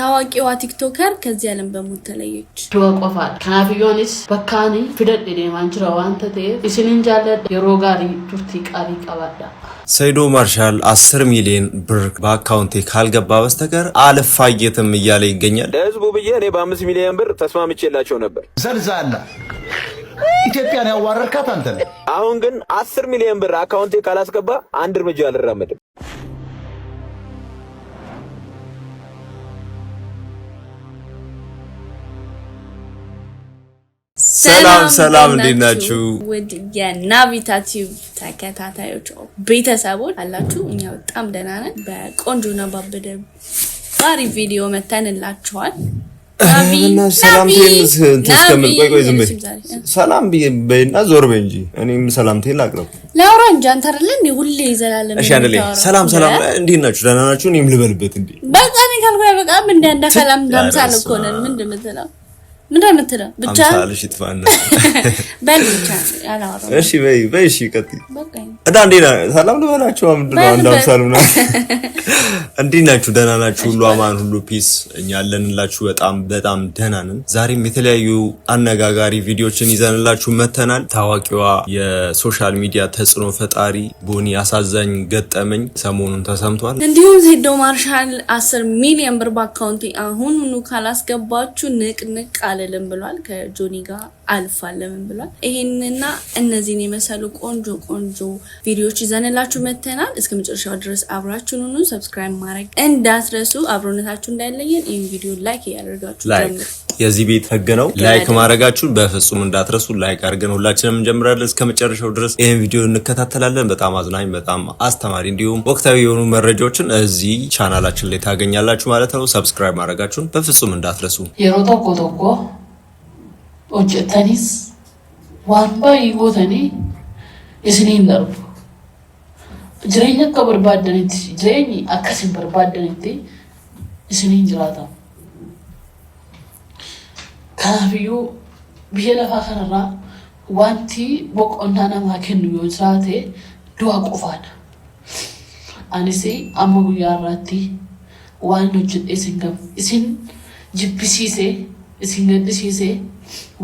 ታዋቂዋ TikToker ከዚህ ዓለም በሞት ተለየች። Du'a qofaadha. Kanaafiyyuu anis bakka ani fidadhe deemaan jira waanta ta'eef isinin jaalladha. Yeroo gaarii turtii qaalii qabaadha. ሰይዶ ማርሻል 10 ሚሊዮን ብር በአካውንቴ ካልገባ በስተቀር አልፋየትም እያለ ይገኛል። ለህዝቡ ብዬ እኔ በ5 ሚሊዮን ብር ተስማምቼላቸው ነበር። ዘልዛላ ኢትዮጵያን ያዋረድካት አንተ ነህ። አሁን ግን 10 ሚሊዮን ብር አካውንቴ ካላስገባ አንድ እርምጃ አልራመድም። ሰላም ሰላም፣ እንዴት ናችሁ? ውድ የናቪታ ቲዩብ ተከታታዮች ቤተሰቦች አላችሁ? እኛ በጣም ደህና ነን። በቆንጆና ባበደ ባሪ ቪዲዮ መተንላችኋል። ሰላምቴን እንትን እስከምል ቆይ ቆይ፣ ዝም በይ፣ ሰላም በይና ዞር በይ እንጂ እኔም ሰላምቴን ላቅርብ። ላውራ እንጂ አንተ አይደለ እንዴ ሁሌ ዘላለም? እሺ አንዴ ሰላም ሰላም፣ እንዴት ናችሁ? ደህና ናችሁ? እኔም ልበልበት እንዴ? በቃ እኔ ካልኩ አይበቃም። እንደ አንድ ሰላም አምሳል እኮ ነን። ምንድን የምትለው? ምንድን ነው የምትለው? ብቻ አምሳልሽ ይጥፋና በል ብቻ አላወራም። እሺ በይ በይ፣ እሺ ቀጥይ። በቃ እና እንዴት ሰላም ልበላችሁ? ምንድን ነው አንድ አምሳል ምናምን። እንዴት ናችሁ? ደህና ናችሁ? ሁሉ አማን፣ ሁሉ peace። እኛ አለንላችሁ፣ በጣም በጣም ደህና ነን። ዛሬም የተለያዩ አነጋጋሪ ቪዲዮችን ይዘንላችሁ መተናል። ታዋቂዋ የ social media ተጽዕኖ ፈጣሪ ቦኒ አሳዛኝ ገጠመኝ ሰሞኑን ተሰምቷል። እንዲሁም ዜዶ ማርሻል 10 ሚሊዮን ብር በአካውንቴ አሁኑኑ ካላስገባችሁ ንቅንቅ አልልም ብሏል። ከጆኒ ጋር አልፋለምም ብሏል። ይሄንና እነዚህን የመሰሉ ቆንጆ ቆንጆ ቪዲዮዎች ይዘንላችሁ መተናል። እስከ መጨረሻው ድረስ አብራችሁን ሁኑ። Subscribe ማድረግ እንዳትረሱ፣ አብሮነታችሁ እንዳይለየን። ይህን ቪዲዮ like እያደረጋችሁ Like ጀምሩ። የዚህ ቤት ህግ ነው። Like ማድረጋችሁን በፍጹም እንዳትረሱ። Like አድርገን ሁላችንም እንጀምራለን። እስከ መጨረሻው ድረስ ይህን ቪዲዮ እንከታተላለን። በጣም አዝናኝ፣ በጣም አስተማሪ እንዲሁም ወቅታዊ የሆኑ መረጃዎችን እዚህ ቻናላችን ላይ ታገኛላችሁ ማለት ነው። Subscribe ማድረጋችሁን በፍጹም እንዳትረሱ። Yeroo tokko tokko hojjettanis waan baay'ee gootanii isiniin darbu. Jireenya akka barbaaddanitti, jireenyi akkas hin barbaaddanitti isiniin jiraatamu. Kanaafiyyuu biyya lafaa kanarraa wanti boqonnaa namaa kennu yoo jiraate du'a qofaadha. Anis amma guyyaa har'aatti waan hojjedhe isin jibbisiisee isin gaddisiisee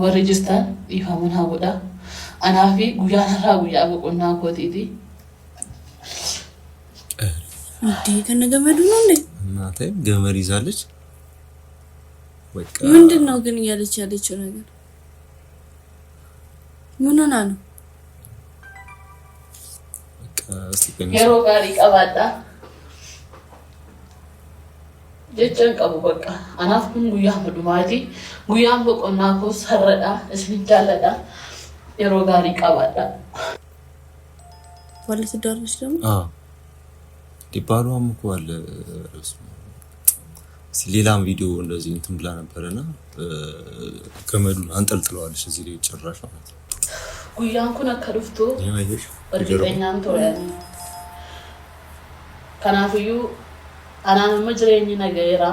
warri jirtan dhiifama naa godha. Anaafi guyyaan har'aa guyyaa boqonnaa kootiiti. እንዴ ከነገመዱ ነው እንዴ? እናቴ ገመድ ይዛለች። በቃ ምንድን ነው ግን እያለች ያለችው ነገር ምን ሆና ነው? በቃ እስቲ ቆይ Yeroo gaarii qabaadha. Jecha hin qabu bakka. Anaaf kun guyyaa dhumaati. Guyyaan boqonnaa koos har'adha. Isinin jaalladha. Yeroo gaarii qabaadha. ባለትዳር ነች ደግሞ። አዎ ባሏም እኮ አለ። እስቲ ሌላም ቪዲዮ እንደዚህ እንትን ብላ ነበረና ገመዱን አንጠልጥለዋለች እዚህ ላይ ጭራሽ ማለት ነው። Guyyaan kun akka dhuftu ይሄ አየሽ? እርግጠኛን ture. Kanaafiyyuu anaan amma jireenyi na ga'eera.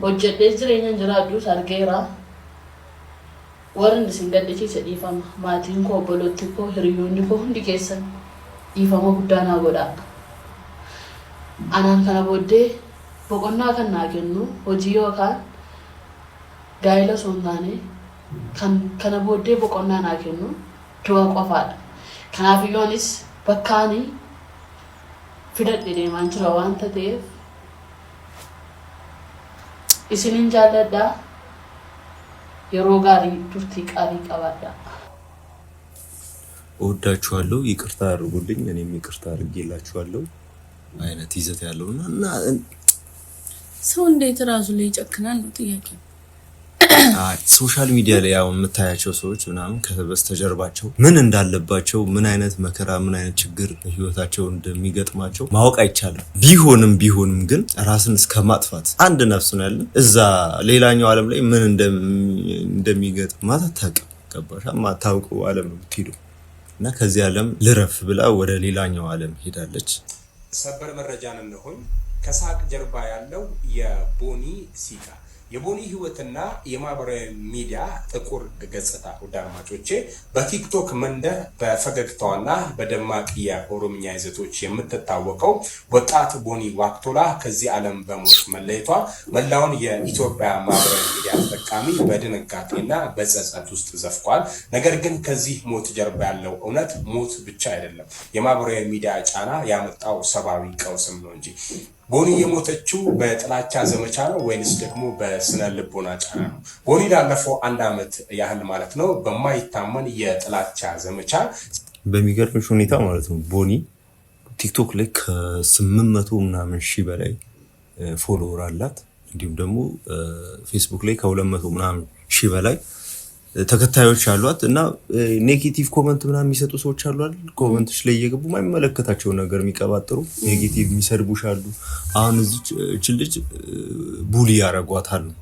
Hojjedhee jireenya hin jiraadhus argeera. Warri isin gaddisiise dhiifama. Maatiin koo, obboloonni koo, hiriyoonni koo hundi keessan dhiifama guddaa naa godhaa. Anaan kana booddee boqonnaa kan naa kennu hojii yookaan gaa'ela osoo hin taane kan kana booddee boqonnaa naa kennu du'a qofaadha. Kanaafiyyuu anis bakka ani fidadhe deemaan jira waanta ta'eef isinin jaalladha. Yeroo gaarii turtii qaalii qabaadha. እወዳችኋለሁ፣ ይቅርታ አድርጉልኝ፣ እኔም ይቅርታ አድርጌላችኋለሁ አይነት ይዘት ያለውና እና ሰው እንዴት ራሱ ላይ ይጨክናል ነው ጥያቄ። Social media ላይ ያው የምታያቸው ሰዎች ምናምን ከበስተጀርባቸው ምን እንዳለባቸው፣ ምን አይነት መከራ፣ ምን አይነት ችግር ህይወታቸው እንደሚገጥማቸው ማወቅ አይቻልም። ቢሆንም ግን ራስን እስከ ማጥፋት፣ አንድ ነፍስ ነው ያለን። እዛ ሌላኛው ዓለም ላይ ምን እንደሚገጥማት አታውቅም። ገባሽ? ማታውቀው ዓለም ነው የምትሄደው እና ከዚህ ዓለም ልረፍ ብላ ወደ ሌላኛው ዓለም ሄዳለች። ሰበር መረጃን እነሆኝ። ከሳቅ ጀርባ ያለው የቦኒ ሲቃ። የቦኒ ህይወትና የማህበራዊ ሚዲያ ጥቁር ገጽታ። ውድ አድማጮቼ፣ በቲክቶክ መንደር በፈገግታዋና በደማቅ የኦሮምኛ ይዘቶች የምትታወቀው ወጣት ቦኒ ዋቅቶላ ከዚህ ዓለም በሞት መለየቷ መላውን የኢትዮጵያ ማህበራዊ ሚዲያ ተጠቃሚ በድንጋጤና በጸጸት ውስጥ ዘፍቋል። ነገር ግን ከዚህ ሞት ጀርባ ያለው እውነት ሞት ብቻ አይደለም፣ የማህበራዊ ሚዲያ ጫና ያመጣው ሰብአዊ ቀውስም ነው እንጂ። ቦኒ የሞተችው በጥላቻ ዘመቻ ነው ወይንስ ደግሞ በስነ ልቦና ጫና ነው? ቦኒ ላለፈው አንድ ዓመት ያህል ማለት ነው በማይታመን የጥላቻ ዘመቻ በሚገርምሽ ሁኔታ ማለት ነው ቦኒ ቲክቶክ ላይ ከ800 ምናምን ሺህ በላይ follower አላት። እንዲሁም ደግሞ ፌስቡክ ላይ ከ200 ምናምን ሺህ በላይ ተከታዮች አሏት እና negative comment ምናምን የሚሰጡ ሰዎች አሉ አይደል? Comment ሽ ላይ እየገቡ የማይመለከታቸውን ነገር የሚቀባጥሩ፣ negative የሚሰድቡሽ አሉ። አሁን እዚች ልጅ bully ያደርጓታል ነው፣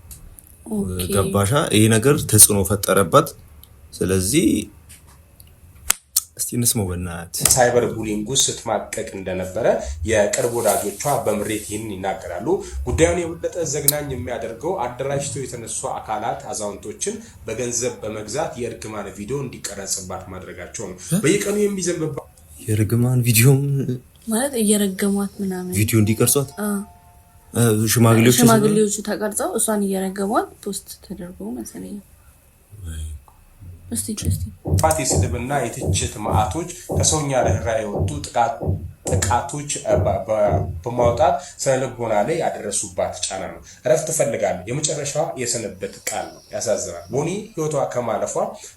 ገባሻ? ይሄ ነገር ተጽዕኖ ፈጠረባት። ስለዚህ እስቲ እንስማው በእናትህ። Cyber bullying ውስጥ ስትማቀቅ እንደነበረ የቅርብ ወዳጆቿ በምሬት ይህንን ይናገራሉ። ጉዳዩን የበለጠ ዘግናኝ የሚያደርገው አደራጅተው የተነሱ አካላት አዛውንቶችን በገንዘብ በመግዛት የእርግማን ቪዲዮ እንዲቀረጽባት ማድረጋቸው ነው። በየቀኑ የሚዘንብባት የእርግማን ቪዲዮም ማለት እየረገሟት ምናምን ቪዲዮ እንዲቀርጿት ሽማግሌዎች ሽማግሌዎቹ ተቀርጸው እሷን እየረገሟት post ተደርጎ መሰለኝ። እስቲ እስቲ። ፋት የስድብና የትችት ማዕቶች፣ ከሰውኛ ርኅራኄ የወጡ ጥቃቶች በማውጣት ስነ ልቦና ላይ ያደረሱባት ጫና ነው። እረፍት እፈልጋለሁ የመጨረሻዋ የስንብት ቃል ነው። ያሳዝናል። ቦኒ ህይወቷ ከማለፏ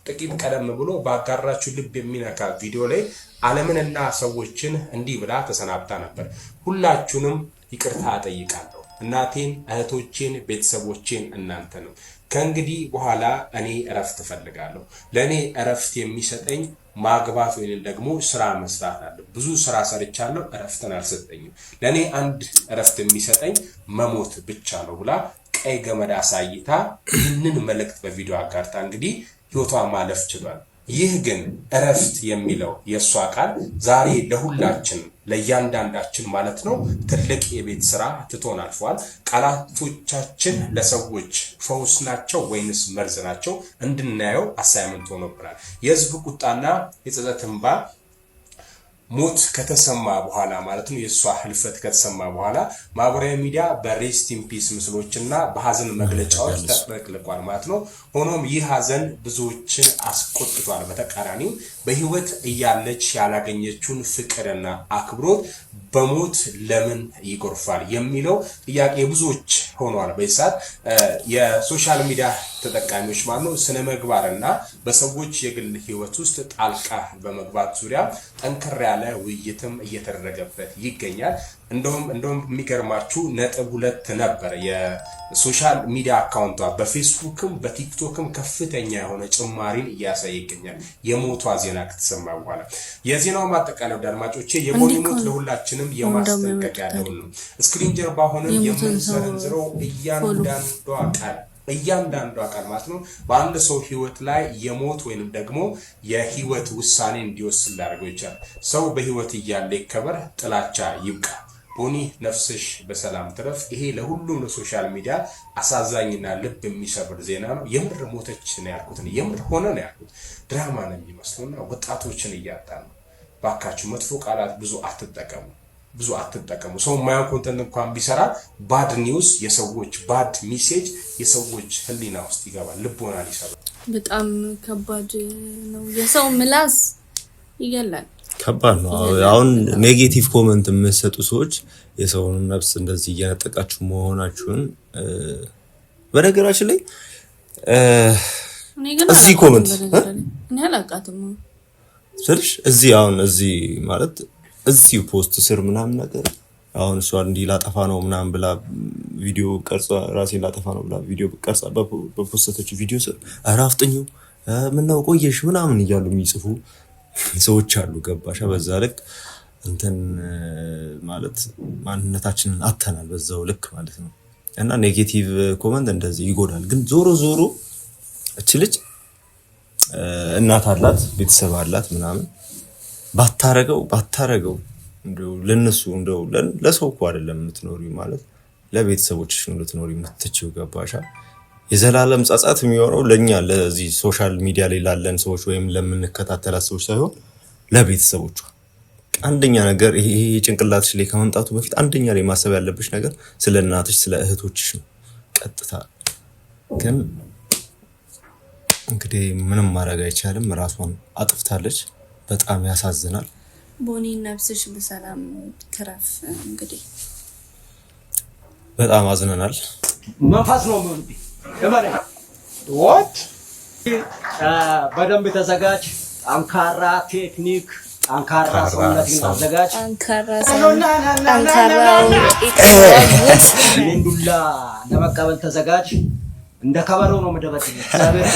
ጥቂት ቀደም ብሎ ባጋራችው ልብ የሚነካ ቪዲዮ ላይ ዓለምንና ሰዎችን እንዲህ ብላ ተሰናብታ ነበር። "ሁላችሁንም ይቅርታ እጠይቃለሁ። እናቴን፣ እህቶቼን፣ ቤተሰቦቼን፣ እናንተንም። ከእንግዲህ በኋላ እኔ እረፍት እፈልጋለሁ። ለእኔ እረፍት የሚሰጠኝ ማግባት ወይንም ደግሞ ስራ መስራት አለ። ብዙ ስራ ሰርቻለሁ፣ እረፍትን አልሰጠኝም። ለእኔ አንድ እረፍት የሚሰጠኝ መሞት ብቻ ነው" ብላ ቀይ ገመድ አሳይታ ይህንን መልእክት በቪዲዮ አጋርታ እንግዲህ ህይወቷ ማለፍ ችሏል። ይህ ግን እረፍት የሚለው የእሷ ቃል ዛሬ ለሁላችን፣ ለእያንዳንዳችን ማለት ነው ትልቅ የቤት ስራ ትቶን አልፏል። ቃላቶቻችን ለሰዎች ፈውስ ናቸው ወይንስ መርዝ ናቸው? እንድናየው assignment ሆኖብናል። የህዝብ ቁጣና የጸጸት እንባ። ሞት ከተሰማ በኋላ ማለት ነው፣ የእሷ ህልፈት ከተሰማ በኋላ ማህበራዊ ሚዲያ በ rest in peace ምስሎች እና በሀዘን መግለጫዎች ተጥለቅልቋል ማለት ነው። ሆኖም ይህ ሀዘን ብዙዎችን አስቆጥቷል። በተቃራኒው በህይወት እያለች ያላገኘችውን ፍቅርና አክብሮት በሞት ለምን ይጎርፋል የሚለው ጥያቄ ብዙዎች ሆኗል። በዚህ ሰዓት የ social media ተጠቃሚዎች ማለት ነው ስነ ምግባርና በሰዎች የግል ህይወት ውስጥ ጣልቃ በመግባት ዙሪያ ጠንከር ያለ ውይይትም እየተደረገበት ይገኛል። እንደውም የሚገርማችሁ 0.2 ነበር የ social media account ቷ፣ በፌስቡክም በቲክቶክም ከፍተኛ የሆነ ጭማሪን እያሳየ ይገኛል። የሞቷ ዜና ከተሰማ በኋላ። የዜናው ማጠቃለያ፣ ውድ አድማጮቼ፣ የቦኒ ሞት ለሁላችንም የማስጠንቀቂያ ደወል ነው። Screen ጀርባ ሆነን የምንሰነዝረው እያንዳንዷ ቃል ማለት ነው በአንድ ሰው ህይወት ላይ የሞት ወይንም ደግሞ የህይወት ውሳኔ እንዲወስን ሊያደርገው ይችላል። ሰው በህይወት እያለ ይከበር፣ ጥላቻ ይብቃ። ቦኒ፣ ነፍስሽ በሰላም ትረፍ። ይሄ ለሁሉም ለ social media አሳዛኝና ልብ የሚሰብር ዜና ነው። የምር ሞተች ነው ያልኩት፣ የምር ሆነ ነው ያልኩት። ድራማ ነው የሚመስለውና ወጣቶችን እያጣ ነው። ባካችሁ መጥፎ ቃላት ብዙ አትጠቀሙ፣ ብዙ አትጠቀሙ። ሰው የማየው content እንኳን ቢሰራ bad news፣ የሰዎች bad message የሰዎች ህሊና ውስጥ ይገባል፣ ልቦናን ይሰራል። በጣም ከባድ ነው። የሰው ምላስ ይገላል። ከባድ ነው። አሁን negative comment የምትሰጡ ሰዎች የሰውን ነፍስ እንደዚህ እየነጠቃችሁ መሆናችሁን፣ በነገራችን ላይ እዚህ comment እኔ አላውቃትም ስልሽ እዚህ አሁን እዚህ ማለት እዚሁ post ስር ምናምን ነገር አሁን እሷ እንዲህ ላጠፋ ነው ምናምን ብላ ቪዲዮ ቀርጻ፣ ራሴን ላጠፋ ነው ብላ ቪዲዮ ቀርጻ በፖስተችው ቪዲዮ ስር ኧረ አፍጥኚው፣ ምነው ቆየሽ ምናምን እያሉ የሚጽፉ ሰዎች አሉ። ገባሻ? በዛ ልክ እንትን ማለት ማንነታችንን አተናል በዛው ልክ ማለት ነው። እና negative comment እንደዚህ ይጎዳል። ግን ዞሮ ዞሮ እች ልጅ እናት አላት፣ ቤተሰብ አላት ምናምን፣ ባታረገው ባታረገው እንደው ለነሱ፣ እንደው ለሰው እኮ አይደለም የምትኖሪው፣ ማለት ለቤተሰቦችሽ ነው ልትኖሪ የምትችይው። ገባሻ? የዘላለም ጸጸት የሚሆነው ለእኛ ለዚህ social media ላይ ላለን ሰዎች ወይም ለምንከታተላት ሰዎች ሳይሆን ለቤተሰቦቿ። አንደኛ ነገር ይሄ ጭንቅላትሽ ላይ ከመምጣቱ በፊት አንደኛ ላይ ማሰብ ያለብሽ ነገር ስለ እናትሽ፣ ስለ እህቶችሽ ነው። ቀጥታ ግን እንግዲህ ምንም ማድረግ አይቻልም። ራሷን አጥፍታለች። በጣም ያሳዝናል። ቦኒ ነፍስሽ በሰላም ትረፍ። እንግዲህ በጣም አዝነናል። መንፈስ ነው የሚሆንብኝ። እመነኝ። What? በደንብ ተዘጋጅ። ጠንካራ ቴክኒክ፣ ጠንካራ ሰውነትን አዘጋጅ። ጠንካራ ጠንካራው እኔን ዱላ ለመቀበል ተዘጋጅ። እንደ ከበሮ ነው የምደበድብህ። እግዚአብሔር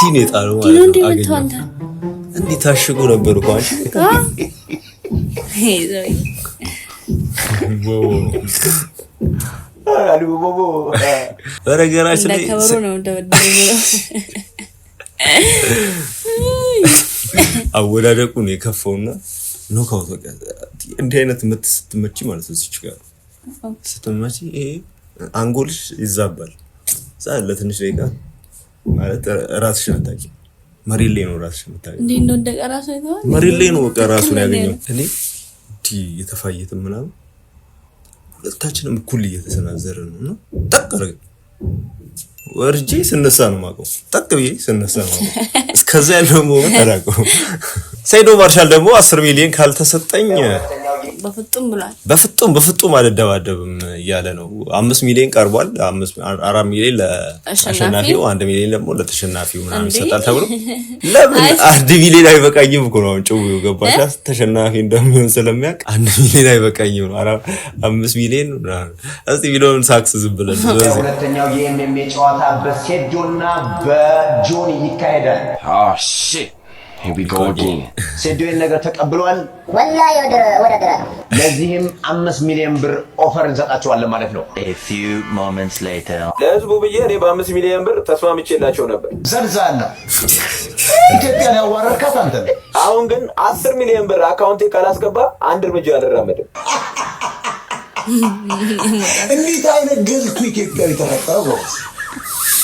እንዲህ ነው የጣለው ዲኖ ማለት ነው። እንዲህ መተው አገኘው። አንተ እንዲህ ታሽጎ ነበር እኮ አንቺ። ይሄ ሰውዬ በነገራችን እንደ ላይ ከበሮ ነው ደበደበ ብለው። አወዳደቁ ነው የከፋውና knockout በቃ እንዲህ አይነት ምት ስትመቺ ማለት ነው፣ እዚች ጋር ስትመቺ ይሄ አንጎልሽ ይዛባል። እዛ ለትንሽ ደቂቃ ማለት ራስሽን አታውቂም። መሬት ላይ ነው ራስሽን የምታውቂው። እንዴት እንደወደቀ ራሱ አይተኸዋል? መሬት ላይ ነው በቃ ራሱን ትክክል ያገኘው። ነው። እኔ እንዲህ የተፋየትን ምናምን ሁለታችንም እኩል እየተሰናዘረ ነው እና ጠቅ አደረገኝ። ወርጄ ስነሳ ነው የማውቀው። ጠቅ ብዬ ስነሳ ነው የማውቀው። እስከዛ ያለው moment አላውቀውም። ሰይዶ ማርሻል ደግሞ 10 ሚሊዮን ካልተሰጠኝ በፍጹም ብሏል። በፍጹም በፍጹም አልደባደብም እያለ ነው። 5 ሚሊዮን ቀርቧል። 4 ሚሊዮን ለአሸናፊው፣ 1 ሚሊዮን ደግሞ ለተሸናፊው ምናምን እንዴ? ይሰጣል ተብሎ ለምን 1 ሚሊዮን አይበቃኝም እኮ ነው አሁን ጭው ገባሽ? ተሸናፊ እንደሚሆን ስለሚያውቅ 1 ሚሊዮን አይበቃኝም ነው። 5 ሚሊዮን ምናምን። እስቲ ቪዲዮውን ሳክስ ዝም ብለን በዚህ ሁለተኛው የ MMA ጨዋታ በሴዶና በጆኒ ይካሄዳል። Oh shit. Here we go again. ሴዶ ይህን ነገር ተቀብሏል። ወላሂ እወዳደራለሁ። ለዚህም 5 ሚሊዮን ብር offer እንሰጣቸዋለን ማለት ነው። A few moments later. ለህዝቡ ብዬ እኔ በ5 ሚሊዮን ብር ተስማምቼላቸው ነበር። ዘልዛላ፣ ኢትዮጵያን ያዋረድካት አንተ ነህ። አሁን ግን 10 ሚሊዮን ብር አካውንቴ ካላስገባ አንድ እርምጃ አልራመድም። እንዴት አይነት ገልቱ ኢትዮጵያዊ ተፈጠረ ጎበዝ።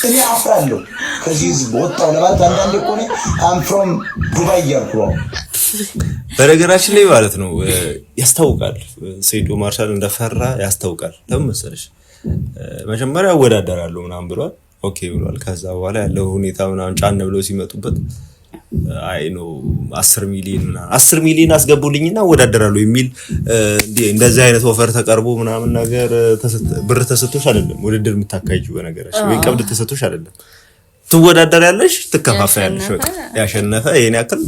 እኔ አፍራለሁ ከዚህ ህዝብ ወጣው ለማለት። አንዳንዴ እኮ እኔ I'm from ዱባይ እያልኩ ነው። በነገራችን ላይ ማለት ነው ያስታውቃል። ሴዶ ማርሻል እንደፈራ ያስታውቃል። ለምን መሰለሽ? መጀመሪያ እወዳደራለሁ ምናምን ብሏል። Okay ብሏል። ከዛ በኋላ ያለው ሁኔታ ምናምን ጫን ብለው ሲመጡበት አይ no፣ 10 ሚሊዮን ምናምን 10 ሚሊዮን አስገቡልኝና እወዳደራለሁ የሚል እንደዚህ አይነት offer ተቀርቦ ምናምን ነገር ብር ተሰጥቶሽ አይደለም ውድድር የምታካሂጂው፣ በነገራችን ወይ ቀብድ ተሰጥቶሽ አይደለም። ትወዳደሪያለሽ፣ ትከፋፈያለሽ። በቃ ያሸነፈ ይሄን ያክል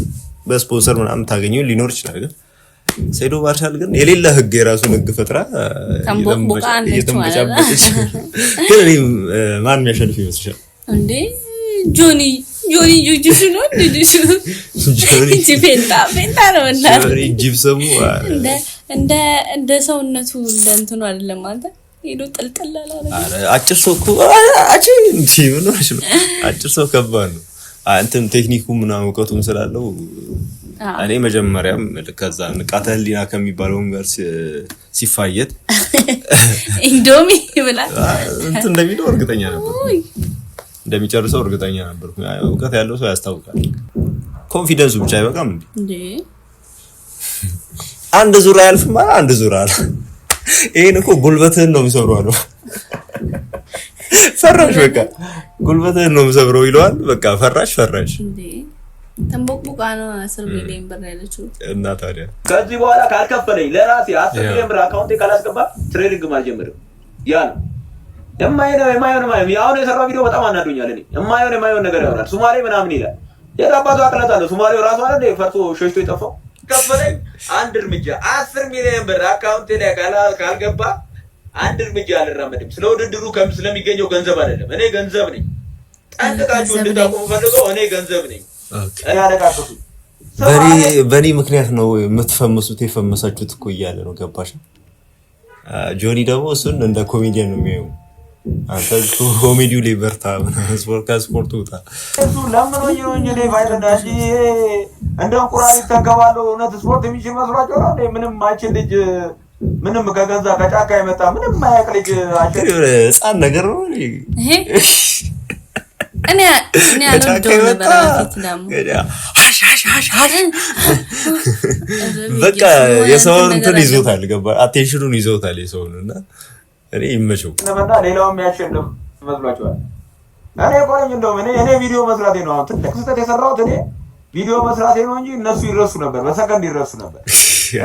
በስፖንሰር ምናምን ታገኘው ሊኖር ይችላል። ግን ሴዶ ማርሻል ግን የሌለ ህግ የራሱን ህግ ፈጥራ ተንቦቅቦቃ አለች ማለት ነው። እየተንበጫበጨች። ግን እኔ ማን የሚያሸንፍ ይመስልሻል? እንዴ ጆኒ ጆኒ ጁጁሱ ነው ጁጁሱ ጆኒ እንጂ ፌንጣ ፌንጣ ነው እናት። ጆኒ ጂፕሰሙ እንደ እንደ እንደ ሰውነቱ እንደ እንትኑ አይደለም። አንተ ሄዶ ጥልጥል አላደረገም። ኧረ አጭር ሰው እኮ አጭ እንጂ ምን ሆነሽ ነው? አጭር ሰው ከባድ ነው። እንትን ቴክኒኩ ምናምን እውቀቱም ስላለው እኔ መጀመሪያም ከዛ ንቃተ ህሊና ከሚባለውም ጋር ሲፋየት ኢንዶሚ ይብላል። እንትን እንደሚለው እርግጠኛ ነበር፣ እንደሚጨርሰው እርግጠኛ ነበርኩ። እውቀት ያለው ሰው ያስታውቃል። Confidence ኡ ብቻ አይበቃም እንዴ? እንዴ። አንድ ዙር አያልፍም አለ። አንድ ዙር አለ። ይሄን እኮ ጉልበትህን ነው የምሰብረው አለው። ፈራሽ፣ በቃ ጉልበትህን ነው የምሰብረው ይለዋል። በቃ ፈራሽ ፈራሽ። እንዴ ተንቦቅቦቃ ነው 10 ሚሊዮን ብር ያለችው። እና ታዲያ ከዚህ በኋላ ካልከፈለኝ ለራሴ 10 ሚሊዮን ብር አካውንቴ ካላስገባ training አልጀምርም። ያ ነው የማይሆን የማይሆን የማይሆን። አሁን የሰራው ቪዲዮ በጣም አናዶኛል። እኔ የማይሆን የማይሆን ነገር ያወራል። ሱማሌ ምናምን ይላል። የት አባቱ አቅለት አለው? ሱማሌው ራሱ አለ ፈርቶ ሸሽቶ የጠፋው። ከፈለኝ አንድ እርምጃ 10 ሚሊዮን ብር አካውንቴ ላይ ካልገባ አንድ እርምጃ አልራመድም። ስለ ውድድሩ ስለሚገኘው ገንዘብ አይደለም። እኔ ገንዘብ ነኝ። ጠንቅቃችሁ እንድታውቁ የምፈልገው እኔ ገንዘብ ነኝ። እኔ አለቃቀሱ በእኔ ምክንያት ነው የምትፈመሱት የፈመሳችሁት እኮ እያለ ነው። ገባሽ? ጆኒ ደግሞ እሱን እንደ ኮሜዲያን ነው የሚያየው። አንተ ኮሜዲው ላይ በርታ፣ ስፖርት ከስፖርት ውጣ። እሱ ለምኖኝ ነው እንጂ እኔ fight እንጂ እንደ እንቁራሪት ተንከባለው እውነት ስፖርት የሚችል መስሏቸው ነው እንዴ? ምንም ማይችል ልጅ፣ ምንም ከገዛ ከጫካ የመጣ ምንም ማያውቅ ልጅ ግን የሆነ ህፃን ነገር ነው። ይሄ እኔ አልወደውም ነበር በፊት ደግሞ። ሀሽ ሀሽ ሀሽ ሀሽ በቃ የሰውን እንትን ይዞታል፣ ገባ attention ኑን ይዞታል የሰውን እና እኔ ይመቸው። አሸንፍና ሌላውን የሚያሸንፍ መስሏቸዋል። እኔ እኮ ነኝ እንደውም እኔ ቪዲዮ መስራቴ ነው አሁን ትልቅ ስህተት የሰራሁት፣ እኔ ቪዲዮ መስራቴ ነው እንጂ እነሱ ይረሱ ነበር፣ በሰከንድ ይረሱ ነበር።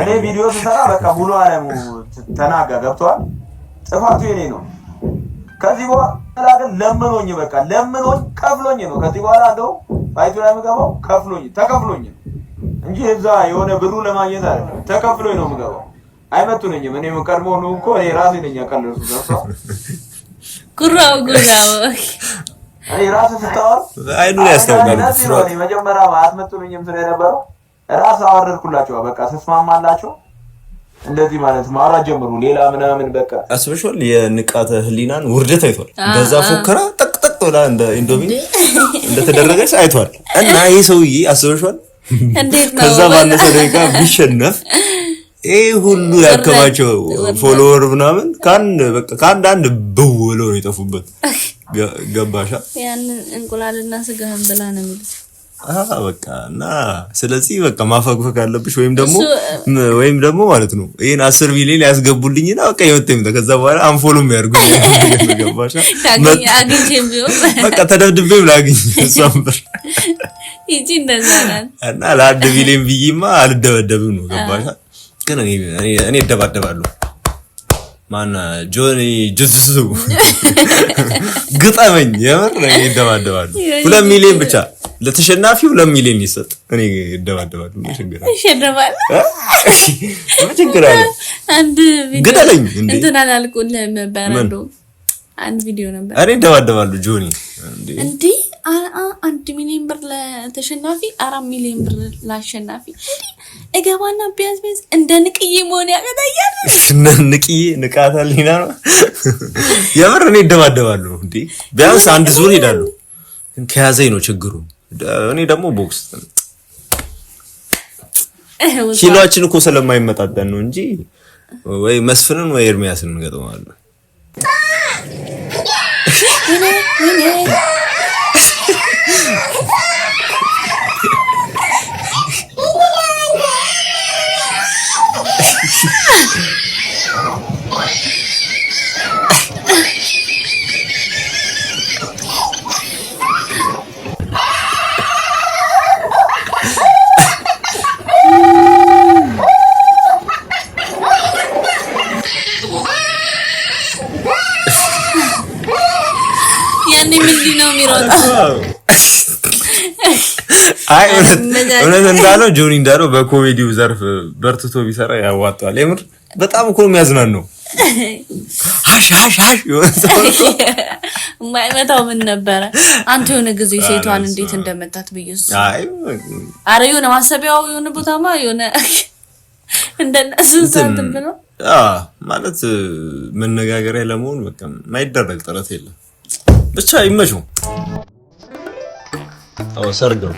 እኔ ቪዲዮ ስሰራ በቃ ሙሉ ዓለሙ ተናጋ። ገብተዋል። ጥፋቱ የኔ ነው። ከዚህ በኋላ ግን ለምኖኝ፣ በቃ ለምኖኝ ከፍሎኝ ነው። ከዚህ በኋላ እንደው fight ኡ ላይ የምገባው ከፍሎኝ ተከፍሎኝ ነው እንጂ እዛ የሆነ ብሩ ለማግኘት አይደለም። ተከፍሎኝ ነው የምገባው። አይመቱንኝም። እኔ ቀድሞ ነው እኮ እኔ ራሴ ነኝ ያቀለልኩት። ገብቶሃል? ጉራው ጉራው። እኔ ራሴ ስታወር አይኑ ያስታውቃል። ለዚህ ነው እኔ መጀመሪያ አትመጡልኝም ስለነበረው ራስ አወረድኩላቸው። በቃ ስስማማላቸው እንደዚህ ማለት ማውራት ጀምሩ። ሌላ ምናምን በቃ አስበሽዋል? የንቃተ ህሊናን ውርደት አይቷል። በዛ ፎከራ ጠቅጠቅ ብላ እንደ ኢንዶሚ እንደተደረገች አይቷል። እና ይህ ሰውዬ አስበሽዋል? እንዴት ነው ከዛ ባነሰ ደቂቃ ቢሸነፍ ይህ ሁሉ ያከማቸው follower ምናምን ከአንድ በቃ ከአንድ አንድ ብው ብለው ነው የጠፉበት። ገባሻ? ያንን እንቁላልና ስጋህን ብላ ነው የሚሉት። በቃ እና ስለዚህ በቃ ማፈግፈግ አለብሽ ወይም ደግሞ ማለት ነው ይሄን 10 ሚሊዮን ያስገቡልኝና በቃ የመጣ ይምጣ። ከዛ በኋላ unfollow የሚያደርጉኝ ገባሻ? አግኝቼም ቢሆን በቃ ተደብድቤም ላግኝ እሷን ብር። ይቺ እንደዛ ናት። እና ለ1 ሚሊዮን ብዬማ አልደበደብም ነው፣ ገባሻ? ግን እኔ እደባደባለሁ። ማን ጆኒ ጁጁትሱ ግጠመኝ፣ የምር እኔ እደባደባለሁ። 2 ሚሊዮን ብቻ ለተሸናፊው 2 ሚሊዮን ይሰጥ። እኔ እደባደባለሁ። ምን ችግር አለ? ይሸነፋል። ምን ችግር አለ? አንድ ቪዲዮ ግደለኝ እንዴ! እንትን አላልኩልህም ነበረ? ምን? እንደውም አንድ ቪዲዮ ነበር። እኔ እደባደባለሁ ጆኒ እንዴ! እንዴ 1 ሚሊዮን ብር ለተሸናፊ፣ 4 ሚሊዮን ብር ለአሸናፊ። እንዴ እገባና ቢያንስ ቢያንስ እንደ ንቅዬ መሆን ያቀታያል። ንቅዬ ንቃተ ህሊና ነው። የምር እኔ እደባደባለሁ እንዴ! ቢያንስ አንድ ዙር ሄዳለሁ። ግን ከያዘኝ ነው ችግሩ። እኔ ደግሞ ቦክስ ኪሎአችን እኮ ስለማይመጣጠን ነው እንጂ ወይ መስፍንን ወይ ኤርሚያስን እንገጥመዋለን። ወይኔ ወይኔ። ያኔ ምንድን ነው የሚሮጠው? አይ እውነት እንዳለው ጆኒ እንዳለው በኮሜዲው ዘርፍ በርትቶ ቢሰራ ያዋጣዋል። የምር በጣም እኮ ነው የሚያዝናናው። ሀሽ ሀሽ ሀሽ የሆነ ሰው እኮ የማይመታው ምን ነበረ? አንተ የሆነ ጊዜ ሴቷን እንዴት እንደመታት ብዬሽ። አይ አረ የሆነ ማሰቢያው የሆነ ቦታማ የሆነ እንደነሱ እንትን ብሎ ማለት መነጋገሪያ ለመሆን በቃ የማይደረግ ጥረት የለም። ብቻ ይመቸው። አዎ ሰርግ ነው።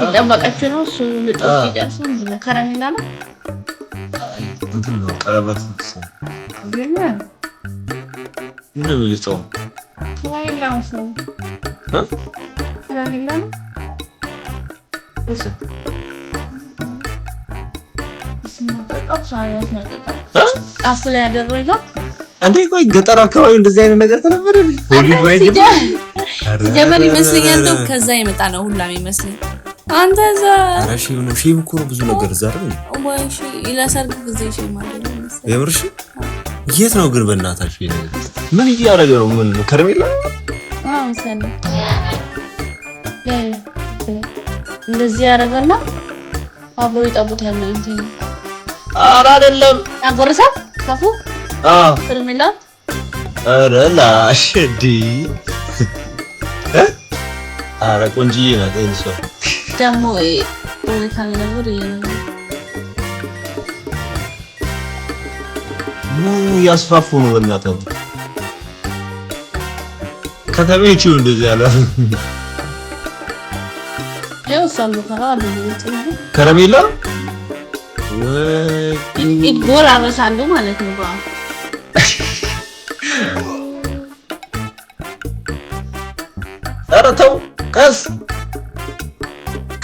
የጠበቀችው ነው እሱ ልጦ ሲጨርስ ነው። ከረሜላ ነው። እንትን ነው፣ ቀለበት። ምንድን ነው የሚልጠው? ከረሜላ መሰለኝ። ከረሜላ ነው እሱ። አፉ ላይ ያደረገው። እንዴ ቆይ ገጠር አካባቢ እንደዚህ አይነት ነገር ተለመደ? ሲጀመር ይመስለኛል እንደውም ከዛ የመጣ ነው ሁላም ይመስለኝ። አንተ እዛ ኧረ shame ነው፣ shame እኮ ነው ብዙ ነገር እዛ አይደል? ወይ ለሰርግ ጊዜ shame አይደለም መሰለኝ። የምርሽ የት ነው ግን በእናታችሁ ይሄ ነገር? ምን እያደረገ ነው? ምን ከረሜላ? አዎ መሰለኝ። እንደዚህ ያደረገና አብሮ ይጠቡታል ነው እንትን። ኧረ አይደለም። አጎረሰ ካፉ። አዎ። ከረሜላ። ኧረ ላሽ እንዴ! ኧረ ቆንጅዬ ናት ይሄን ሰው። ደግሞ ሁኔታ ነገር እየነገ ምን እያስፋፉ ነው? በእናትህ ከተሜዎቹ እንደዚህ ያለ ከረሜላ ይጎራረሳሉ ማለት ነው። ኧረ ተው፣ ቀስ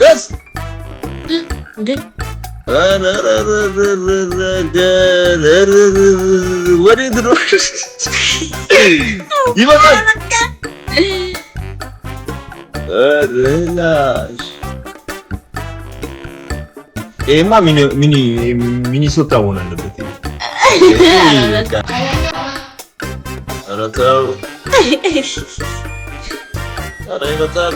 ቀስ። ወዴት ነው? ይመጣል። ይሄማ ሚኒሶታ መሆን አለበት። ኧረ ተው፣ ኧረ ይመጣል።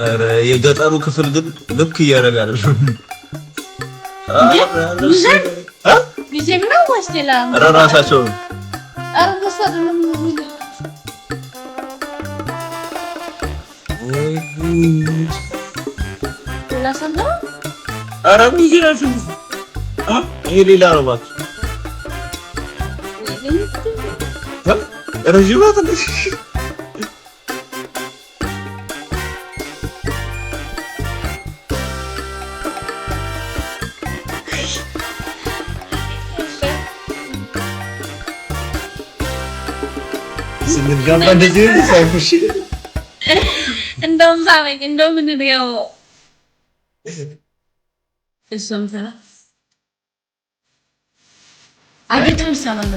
ኧረ የገጠሩ ክፍል ግን ልክ እያደረገ አይደለም። ጊዜም ነው ወይስ ሌላ? ኧረ ራሳቸው ኧረ እንደሱ አይደለም። ወይ ጉድ! ሌላ ሰው ነው። ኧረ ሚዜ ናቸው። ይሄ ሌላ ነው እባክህ። ረዥም ናት እንዴ? ስንጋባ እንደዚህ ነው ሳይፉሽ። እንደውም ሳመኝ፣ እንደውም እንየው እሷም ስራ አጌጥም ይሰማል።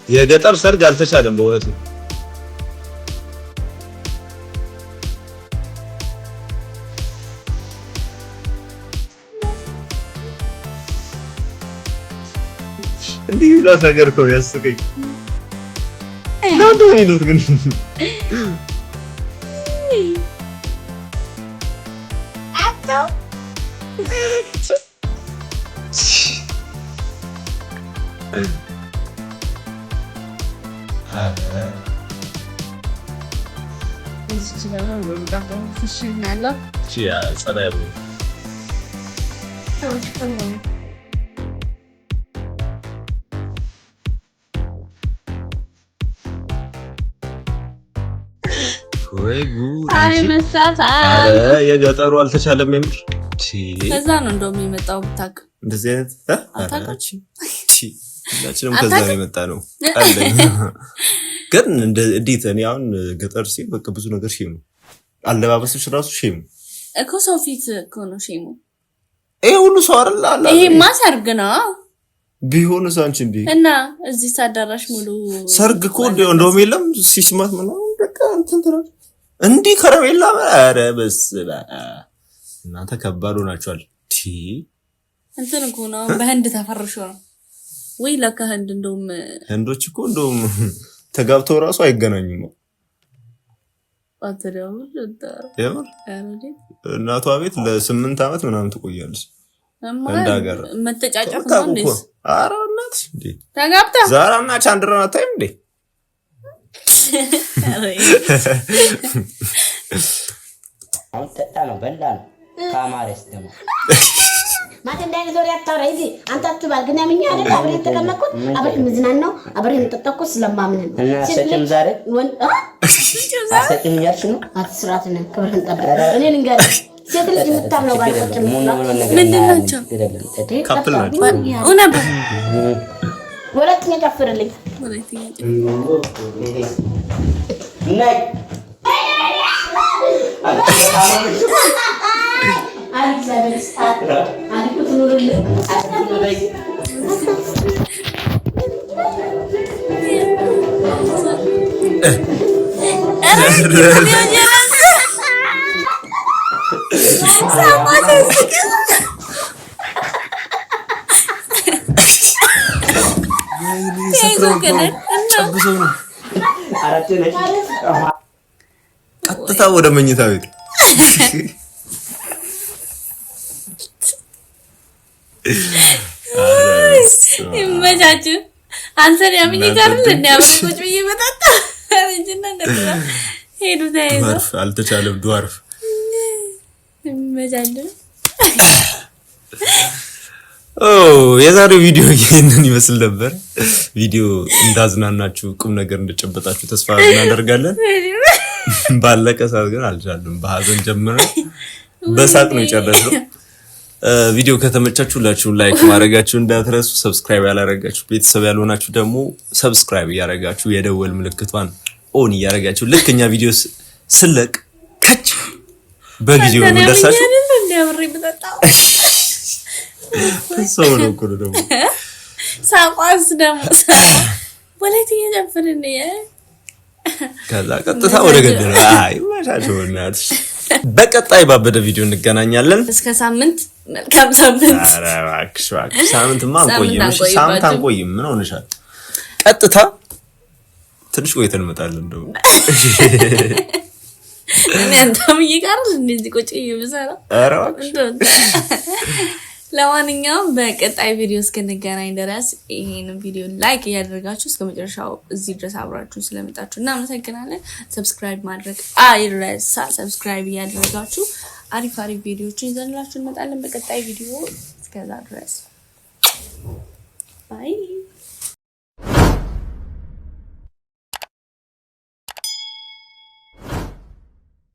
የገጠር ሰርግ አልተቻለም በእውነቱ። እንዲህ ይሏት ነገር እኮ ያስቀኝ። ለምንድን ነው የሚሉት ግን? ጸዳ ያሉ ወይ ጉድ! አይ መሳሳት። ኧረ የገጠሩ አልተቻለም የምር። ከዛ ነው እንደውም የመጣው ብታውቅ። እንደዚህ አይነት አታውቅም? ሁላችንም ከዛ ነው የመጣ ነው። ግን እንዴት እኔ አሁን ገጠር ሲል በቃ ብዙ ነገር shame ነው። አለባበሶች ራሱ shame ነው እኮ፣ ሰው ፊት እኮ ነው shame ኡ። ይሄ ሁሉ ሰው አይደል አለ። ይሄማ ሰርግ ነው ቢሆንስ አንቺ እንዴ እና እዚህ አዳራሽ ሙሉ ሰርግ እኮ እንደውም የለም ሲስማት ምናምን በቃ እንትን ትላለች። እንዲህ ከረሜላ፣ ኧረ በስመ አብ እናንተ ከባድ ሆናችኋል። እንትን እኮ ነው በህንድ ተፈርሾ ነው ወይ ለካ ህንድ እንደውም ህንዶች እኮ እንደውም ተጋብተው እራሱ አይገናኙም። እናቷ ቤት ለ8 ዓመት ምናምን ትቆያለች። ህንድ ሀገር መተጫጨፍ ነው እንዴ? ኧረ እናትሽ እንዴ ተጋብታ ዛራ እና ቻንድራን አታይም እንዴ? አሁን ጠጣ ነው በላ ነው ከአማረስ ደግሞ ማታ እንደ አይነት ወሬ አታውራ። ሂድ አንተ አትባል። ግን ያምኛ አይደል አብሬ የተቀመጥኩት፣ አብሬ የምዝናናው፣ አብሬ የምጠጣው እኮ ስለማምን ነው። እና አትሰጭም ዛሬ አትሰጭም እያልሽ ነው? አትስራት ነህ፣ ክብርህን ጠብቅ። እኔ ልንገርህ፣ ሴት ልጅ የምታምነው ባል ቁጭ ምንድን ናቸው? Couple ናቸው። ሁለተኛ ጨፍርልኝ። ነይ። እግዚአብሔር ይስጣት። አሪፍ ትኑርልህ። ጨብሰው ነው ቀጥታ ወደ መኝታ ቤት። ይመቻችሁ። አንተን ያምኝ ጋር እንደ አብሬ ቁጭ ብዬ መጠጣ እንጂና ቀጥታ ሄዱ ተያይዘው። Dwarf አልተቻለም። Dwarf። ይመቻችሁ። ኦ፣ የዛሬው ቪዲዮ ይህንን ይመስል ነበር። ቪዲዮ እንዳዝናናችሁ፣ ቁም ነገር እንደጨበጣችሁ ተስፋ እናደርጋለን። ባለቀ ሰዓት ግን አልቻለም። በሀዘን ጀምረን በሳቅ ነው የጨረስነው። ቪዲዮ ከተመቻችሁ ሁላችሁም like ማድረጋችሁ እንዳትረሱ። Subscribe ያላረጋችሁ፣ ቤተሰብ ያልሆናችሁ ደግሞ subscribe እያረጋችሁ፣ የደወል ምልክቷን on እያረጋችሁ፣ ልክ እኛ ቪዲዮ ስለቅ ከች በጊዜው አንተን ያምኝ እንደርሳችሁ። አይደል እንደ አብሬ የምጠጣው? ሰው ነው እኮ ነው ደግሞ። ሳቋስ ደግሞ ወላይት እየጨፈርን ነው። ከዛ ቀጥታ ወደ ገደል። አይ መቻቸው በእናትሽ። በቀጣይ ባበደ ቪዲዮ እንገናኛለን። እስከ ሳምንት፣ መልካም ሳምንት። ኧረ እባክሽ እባክሽ፣ ሳምንትማ ሳምንት አንቆይም። እሺ ሳምንት አንቆይባችሁም። አንቆይም። ምን ሆነሻል? ቀጥታ ትንሽ ቆይተን እንመጣለን ደግሞ። እኔ አንተም እየቀረል እንደዚህ ቁጭ እየምሰራው። ኧረ እባክሽ። ለማንኛውም በቀጣይ ቪዲዮ እስክንገናኝ ድረስ ይሄንን ቪዲዮ like እያደረጋችሁ እስከ መጨረሻው እዚህ ድረስ አብራችሁ ስለመጣችሁ እናመሰግናለን። Subscribe ማድረግ አይረሳ። Subscribe እያደረጋችሁ አሪፍ አሪፍ ቪዲዮዎችን ይዘንላችሁ እንመጣለን በቀጣይ ቪዲዮ። እስከዛ ድረስ bye።